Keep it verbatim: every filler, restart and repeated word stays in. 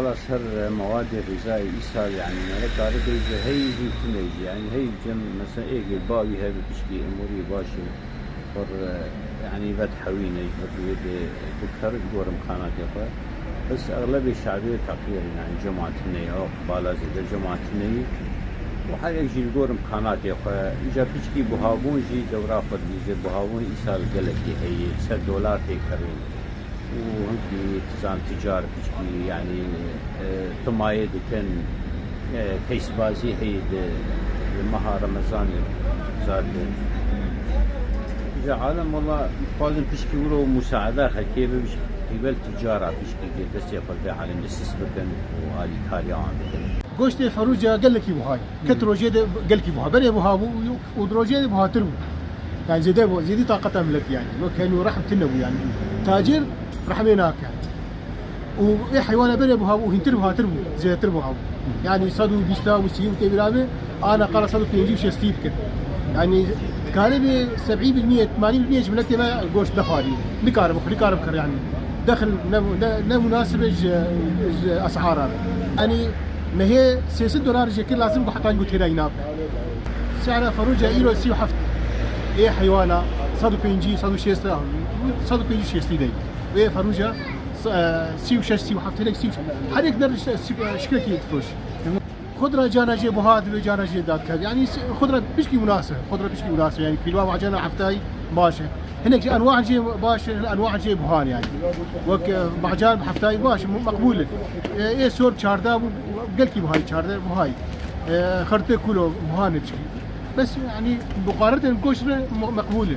Xelas, her mewadê xîzayê îsal, yanî, ne kare bêje heyî jî tune jî, yanî, heyî cem, mesela, êgê bawî hebe, pişkî emûrî baş e, xwe, yanî, vedhewîne ji vir wê de bikar, gorim kanatê xwe. Bes exlebê şabê feqîr in, yanî, cema tune ye, ew bala zêde cema tune ye. Û her yek jî li gorim kanatê xwe, îca piçkî buhabûn jî dewra xwe dibîze, buhabûn îsal gelekî heye, ser dolar tê kerîn. û hinkî tizan ticar piçkî, yanî, e, timayê dikin, e, keysbazî heye di, di meha Remezanê zad. Ji alem wela dixwazin piçkî wilo musaeda xelkê bibe, qîbel ticara piçkî dê destê xwe bi alem de sis bikin û alîkariya wan bikin. Goştê ferûca gelekî buhay. Ket rojê de gelkî buha. Berê buha bû û di rojê de buhatir bû. Yani zêde bû, zêdî taqeta millet yani. Wek hemî rehm tune bû yani. Tacir rehmê nake. Û ê heywana berê buha bû û hîntir buhatir bû, zêdetir buha bû. Yani sed û bîst û sî û tê bîra me, ana qala sed û pêncî û şêstî bike. Yani dikare bê sebî bil miyet, temanî bil miyet ji miletê me goşt nexwarî. Nikare bixwe, nikare bikire yani. Dexil ne, ne, ne munasib e ji, ji esara re. Yani mehê sê sed dolar jê kir lazim ku heta ku têra îna bike. Sehra ferûca îro sî û heft ê heywana sed û pêncî, sed û şêst, sed û pêncî şêstî dey. Wê ferûca s-, e, sî û şeş, sî û heft, hinek sî û şeş. Her yek der şi-, şi-, şikekî difiroş. Xudra cana jê buha dibe, cana jê dadikeve. Yani s-, xudra pişkî munasib, xudra pişkî munasib. Yani kîloa macana heftayî baş e. Hinek jî enwa jê baş e, enwa jê buhan yani. Wek, e, macan heftayî baş, mu-, meqbûl e. E, ê sor çardeh bû, gelkî buhay, çardeh buhay. E, xertê kulo buhan e pişkî. Bes yani muqaretên goş re mu-, meqbûl e.